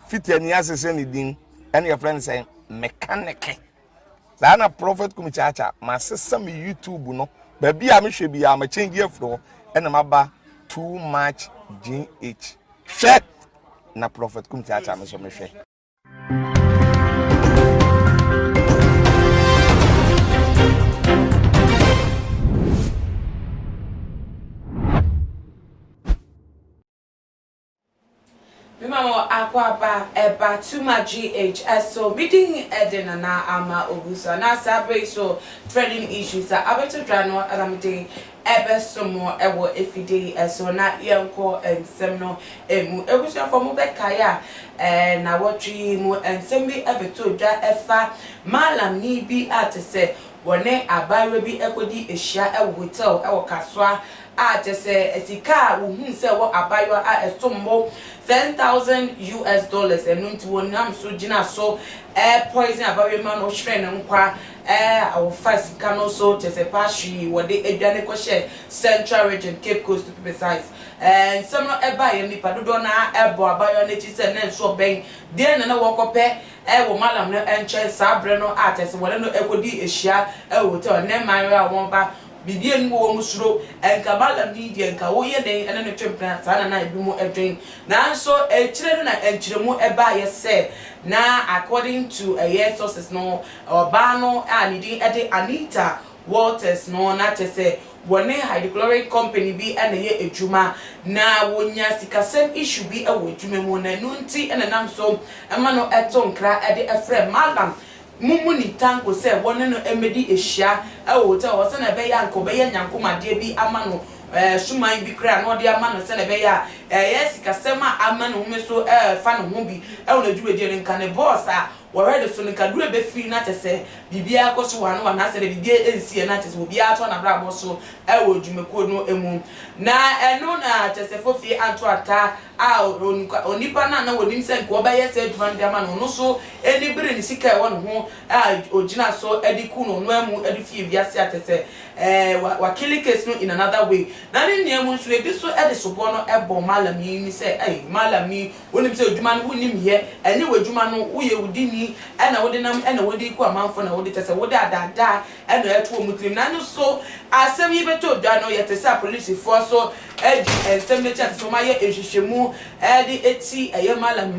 Fitani asesa ne din ɛna yɛfrɛ no sɛ mekaneke. Saa na Prophet Kumi Kyaakyaa masesa me YouTube no baabi a mehwɛ biara ma change afiri hɔ ɛna maba too much GH. Hwɛ na Prophet Kumi Kyaakyaa me nso mehwɛ. Me ma mo akwaaba ɛba Tuma GH ɛso me din ɛde Nana Ama Owusu ana saa berɛ yi so trending issues a abɛto dwa no ɛna me de ɛbɛso mo ɛwɔ afidie yi ɛso na yɛnkɔ nsɛm no ɛmu abusuafoɔ mo bɛkae a ɛɛ nawɔtwe yi mu nsɛm bi ɛbɛto dwa ɛfa Mallam ni bi a te sɛ wɔne abaayewa bi ɛkɔdi ahyia ɛwɔ hotel ɛwɔ Kasoa a kyerɛ sɛ sika a wohuu sɛ ɛwɔ abaayewa a ɛsom bo 10,000 US dollars, ɛno nti wɔnam so gyina so poison abaayewa ma no hweree ne nkwa a wɔfaa sika no so kyerɛ sɛ paa hwee wɔde adwane kɔhyɛɛ Central Region, Cape Coast to be precise. Nsɛm no ɛbaeɛ no nnipa dodoɔ no ara bɔɔ abaayewa no akyi sɛ na nso ɔbɛn deɛn na na wɔrekɔpɛ wɔ Mallam no nkyɛn saa berɛ no a kyerɛ sɛ wɔne no kɔdii ahyia wɔ hotel, ɛnnɛ mmaayewa a wɔba Biribi nni hɔ wɔn suro. Nka Balaam yi deɛ nka woyɛ dɛn ne no twe mpena? Saa na na ebinom dwen. Nanso akyire no na nkyerɛmu baeɛ sɛ na according to ɛyɛ sources no, ɔbaa no a ne din de Anita Walters no na kyerɛ sɛ wɔne hydrochloric company bi na ɛyɛ adwuma na wɔnya sikasɛm issue bi wɔ adwuma mu na ɛno nti na ɛnam so ma no to nkra de frɛ Mallam Mumuni Tanko sɛ wɔne no mmɛdi ahyia wɔ hotel hɔ sɛnea ɛbɛyɛ a anka ɔbɛyɛ nyankomadeɛ bi ama no, suman bi koraa na ɔde ama no sɛnea ɛbɛyɛ a ɛyɛ sikasɛm a ama ne home so refa ne ho bi wɔ n'adwumadie no nka ne boss a wɔhwɛ ne so no nka duru ɛbɛfiri na kyerɛ sɛ biribiara kɔ so one one anaasɛ deɛ biribiara nsiiɛ na kyerɛ sɛ obiara toa n'abrabɔ so wɔ dwumakuo no mu. Na ɛno na kyerɛ sɛ Fofie anto ata a onipa no a na wɔnim sɛ nka ɔbɛyɛ saa adwuma no de ama no, ɔno nso ani bere ne sika a ɛwɔ ne ho a ɔgyina so de ku no, ɔno ara mu de fie wiase a kyerɛ sɛ ɛɛ wakili case no in another way. Na ne nua mu nso ebi nso de soboɔ no bɔ Mallam yi ni sɛ, ei Mallam yi, wonim sɛ adwuma no wonnim yɛ, ɛnyɛ w'adwuma no, woyɛ wo dini na wode nam na wode ku amanfoɔ na wode kyerɛ sɛ wode adaadaa na ɛto wɔn tirim. Nanso asɛm yi bɛtɔ dwa no, yɛte sɛ apolisifoɔ nso adi nsɛm no akyi ate sɛ wɔayɛ nhwehwɛmu de ati ɛyɛ Mallam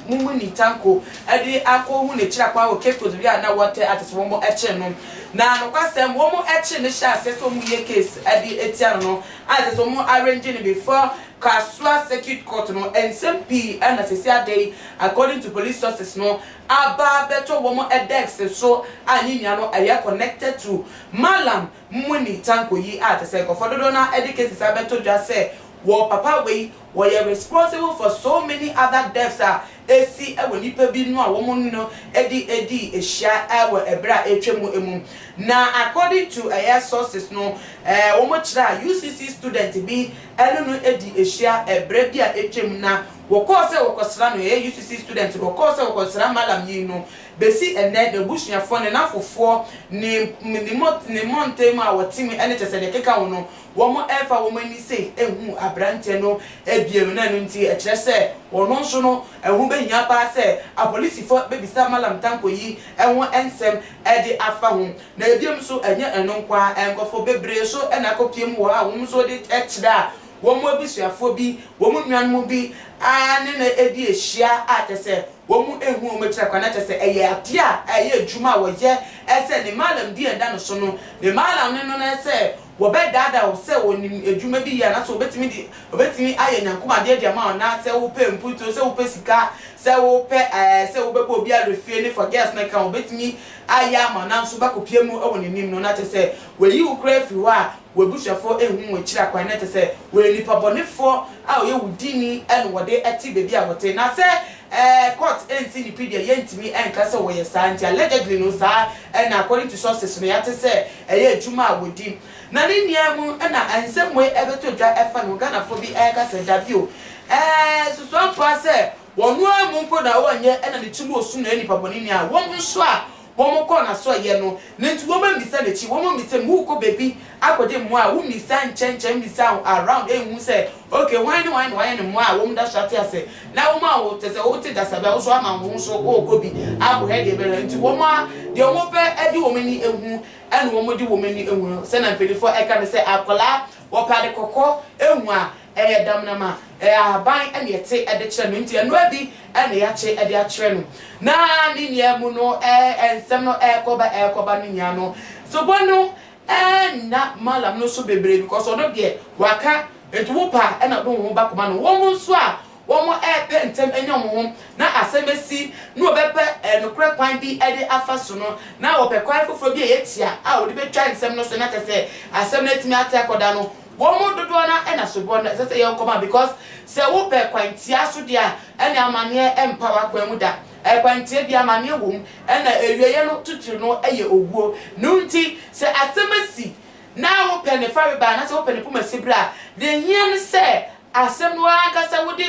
Mumuni Tanko de akɔhu n'akyiri akwan wɔ Cape Coast baabi a na wɔte ate sɛ wɔkyere no. Na nokwasɛm, wɔkyere no hyɛɛ aseɛ sɛ wɔyɛ case de atia no no, a kyerɛ sɛ wɔn arrange no before Kasoa Circuit Court no, nsɛm pii na seesei ada yi according to police sources no, aba abɛtɔ wɔn desk so a ne nua no ɛyɛ connected to Mallam Muni Tanko yi a kyɛsɛ nkurɔfoɔ dodoɔ no ara de cases abɛtɔ dwa sɛ wɔ papa wei wɔyɛ responsible for so many other deaths a ɛsi wɔ nnipa bi no a wɔn ne no de dii ahyia wɔ ɛberɛ a atwa mu mu. Na according to ɛyɛ sources no wɔn kyerɛ a UCC student bi ne no di ahyia ɛberɛ bi a atwa mu na Wɔkɔɔ sɛ wɔkɔsra no, ɛyɛ UCC student no, wɔkɔɔ sɛ wɔkɔsra Mallam yi no, bɛsi ɛnnɛ, n'abusuafoɔ, ne n'afofoɔ, ne ne mmɔ ne mmɔnten mu a wɔte mu ne kyerɛ sɛ deɛ ɛkeka ho no, wɔn mfa wɔn ani sei nhuu aberanteɛ no bio, na ɛno nti ɛkyerɛ sɛ ɔno nso no, ɛho bɛhia paa sɛ apolisifoɔ bɛbisa Mallam Tanko yi ho nsɛm de afa ho. Na bio nso, ɛnyɛ ɛno nko ara, nkurɔfoɔ bebree nso na akɔpue mu wɔ hɔ a wɔn nso de kyerɛ a wɔn abusuafoɔ bi, wɔn nuanom bi ara ne no adi ahyia a kyerɛ sɛ wɔn nhu wɔn akyiri akwan, na kyerɛ sɛ ɛyɛ adeɛ a ɛyɛ adwuma a wɔyɛ sɛ ne maalam di a ɛda no so no, ne maalam no no sɛ wɔbɛdaadaa wo sɛ wɔnim adwuma bi yɛ anaasɛ wɔbɛtumi de wɔbɛtumi ayɛ nyankom adeɛ de ama wo anaa sɛ wopɛ mpuntuo, sɛ wopɛ sika, sɛ wopɛ ɛɛ sɛ wobɛbɔ obi awerɛfie ne for girls no ka wɔbɛtumi ayɛ ama wo nanso wobɛkɔpia mu wɔ n'anim no na kyerɛ sɛ wɔayi wo koraa afiri hɔ a W'abusuafoɔ nhu wo akyiri akwan na kyerɛ sɛ wɔyɛ nipa bɔnefoɔ a ɔyɛ wo dini na wɔde te baabi a wɔte. Na sɛ ɛɛ court nsi ne pi deɛ yɛntumi nka sɛ wɔyɛ saa nti allegedly no saa na according to sources no yɛate sɛ ɛyɛ adwuma a wɔdi. Na ne nua mu na nsɛm wei ɛbɛtɔ dwa ɛfa ne ho Ghanafoɔ bi ɛreka sɛ dabi o ɛɛ susuampoa sɛ wɔn ara mu mpo na wɔnyɛ na ne ti mu ɔsum na ɛyɛ nipa bɔneni a wɔn nso a. wɔn kɔɔ n'asoɛeɛ no, na nti wɔn ammisa n'akyi, wɔn ammisa mu, wokɔ baabi akɔgye mmoa a, wommisa nkyɛnkyɛn mmisa around nhu sɛ ok hwan ne hwan na wayɛ no mmoa a wɔn da so ate ase, na wɔn a wo kyerɛ sɛ wote dasabi a wo nso ama wo ho so wokɔ bi akɔhwɛ deɛ ɛbɛyɛ, nti wɔn a deɛ wɔn pɛ de wɔn ani ahu ɛna wɔn de wɔn ani ahu no, sɛnea mpaninfoɔ ɛka no sɛ akwadaa wɔpɛ ade kɔkɔɔ ahu a Ɛyɛ damena ma ɛyɛ ahaban na yɛte de kyerɛ no nti ɛnoa bi na yɛakye de akyerɛ no. Na ne nua mu no nsɛm no ɛrekɔba ɛrekɔba no nyinaa no sobo no nna Mallam no so bebree because ɔno deɛ waka nti wo pɛ a ɛna wode wo ho ba kɔma no. Wɔn nso a wɔn repɛ ntɛm anya wɔn ho na asɛm asi na wɔbɛpɛ nokorɛ kwan bi de afa so no na wɔpɛ kwan foforɔ bi a ɛyɛ tia a wɔde bɛtwa nsɛm no so na kyerɛ sɛ asɛm no atumi ate akɔda no. Wɔn mu dodoɔ no ara na soboɔ no ɛsɛ sɛ yɛkɔ ma because sɛ wo pɛ kwan tia so deɛ a ɛne amaneɛ mpa w'akwan mu da. Ɛkwan tia biara amaneɛ wɔ mu ɛna awieɛ no titiri no yɛ owuo. No nti sɛ asɛm asi na wo pɛ ne fareba anaasɛ wo pɛ ne pomasi berɛ a, deɛ ɛhia ne sɛ asɛm no ara ankasa wode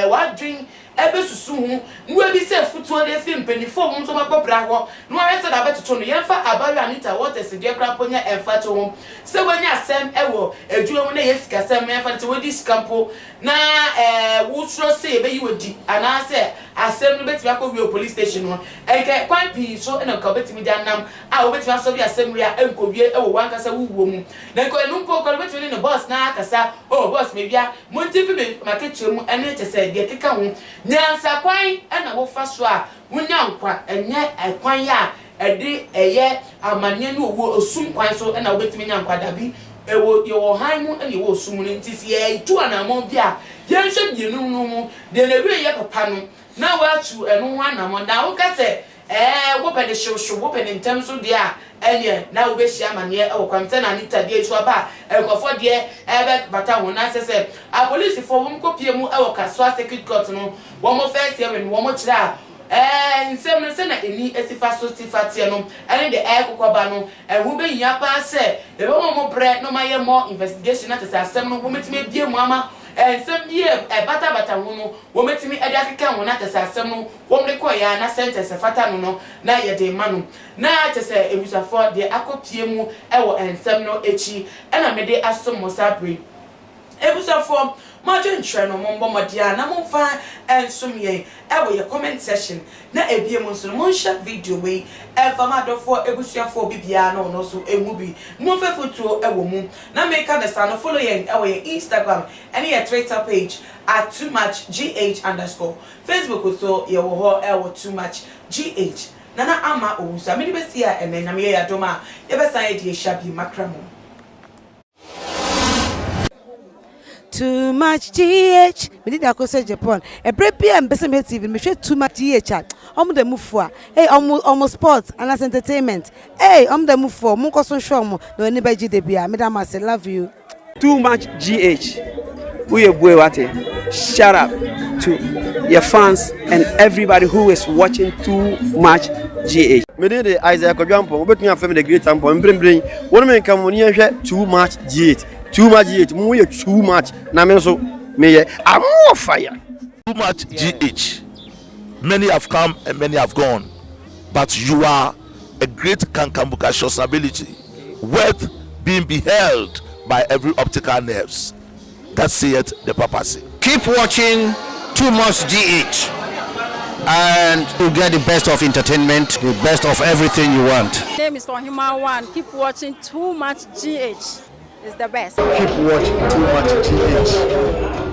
w'adwene bɛsusu ho na wabisa afutuo de afiri mpaninfoɔ a wɔn nso wɔabɔ bra hɔ na wɔahwɛ sɛdeɛ wɔbɛtoto no. Yɛmfa abaayewa Anita Walters deɛ koraa mpo nyɛ mfatoho. Sɛ wanya asɛm wɔ adwuma mu na ɛyɛ sikasɛm, yɛmfa no sɛ wadi sika mpo na wosuro sɛ yɛbɛyi wo adi anaasɛ asɛm no bɛtumi akɔwie wɔ police station no, ɛnka kwan pii so na nka wobɛtumi de anam a wobɛtumi asɔre asɛm wei a ɛnkɔwie wɔ w'ankasa wo wuo mu. Na nka ɛno mpo koraa no wobɛtumi ne ne boss no ara akasa, oh boss mawia, monte mfi me m'akatua mu ɛne kyɛ sɛ deɛ ɛkeka ho. Nyansa kwan na wofa so a wonya nkwa, ɛnyɛ kwan a ɛde ɛyɛ amaneɛ ne owuo, osum kwan so na wobɛtumi anya nkwa, dabi, ɛwɔ yɛwɔ hann mu na yɛwɔ osum mu no nti sɛ yɛtu anammɔn bi a yɛnhwɛ mmienu no mu deɛ n'awieɛ papa no na woatu ɛno ho anammɔn, na woka sɛ Ɛɛ, wopɛ no hyewhyew, wopɛ no ntɛm nso deɛ a, ɛnneɛ na wobɛhyia amaneɛ wɔ kwan mu. Sɛ na Anita deɛ yi so aba a, nkurɔfoɔ deɛ rebɛbata ho. Na kyerɛ sɛ, apolisifoɔ, wɔkɔpue mu wɔ Kasoa Circuit Court no, wɔn first hearing no, wɔkyerɛ a, ɛɛ, nsɛm no, sɛdeɛ ani si fa so si fa teɛ no, ɛne deɛ ɛrekokɔ ba no, ɛho bɛhia pa ara sɛ yɛbɛma wɔn berɛ na wɔayɛ more investigation, na kyerɛ sɛ asɛm no, wɔbɛtumi abue mu ama nsɛm bi a ɛbatabata ho no, wɔbɛtumi de akeka ho, na kyerɛ sɛ asɛm no, Wɔde kɔeɛ ara na sentence a ɛfata no no na yɛde rema no. Na kyerɛ sɛ abusuafoɔ, deɛ akɔpue mu wɔ nsɛm no akyi na mede asom mo saa berɛ yi. Abusuafoɔ, mo adwenkyerɛ no mommɔ mmɔden ara na momfa nsom yɛn wɔ yɛn comment section. Na ebiem nso no, monhyɛ video wei mfa ma adɔfoɔ, abusuafoɔ, obi biara na ɔno nso nhu bi. Momfa afutuo wɔ mu. Na meka no saa no, follow yɛn wɔ yɛn Instagram ne yɛn Twitter page at too much gh underscore. Facebook so yɛwɔ hɔ wɔ too much GH Nana Ama Owusu a mede bɛsi a ɛnɛ Nyame yɛ yɛadom a yɛbɛsan adi ahyia bio makra mu. Too much GH Me din de Akosua Japan Ɛberɛ biara a mepɛ sɛ mehwɛ TV no mehwɛ Too much GH a Ɔmo da mu fua Ei ɔmo ɔmo sports anaasɛ entertainment Ei ɔmo da mu fua Monkɔ so nhwɛ ɔmo na w'ani bɛgye da biara Meda mo ase love you. Too much GH woyɛ bue wate shut up to your fans and everybody who is watching too much GH. Me din de Isaiah Kwadwo Ampong, wobɛtumi afrɛ me The Great Ampong. Mprempren, wo ne me nka mo ni yɛnhwɛ Too Much GH. Too Much GH, mo yɛ too much na me nso meyɛ I'm more fire. Too much GH, many have come and many have gone, but you are a great kankambukacious ability worth being beheld by every optical nerves that saith the papacy. Keep watching Too Much GH and you get the best of entertainment, the best of everything you want. Name is Ohima One. Keep watching Too Much GH. It's the best. Keep watching Too Much GH.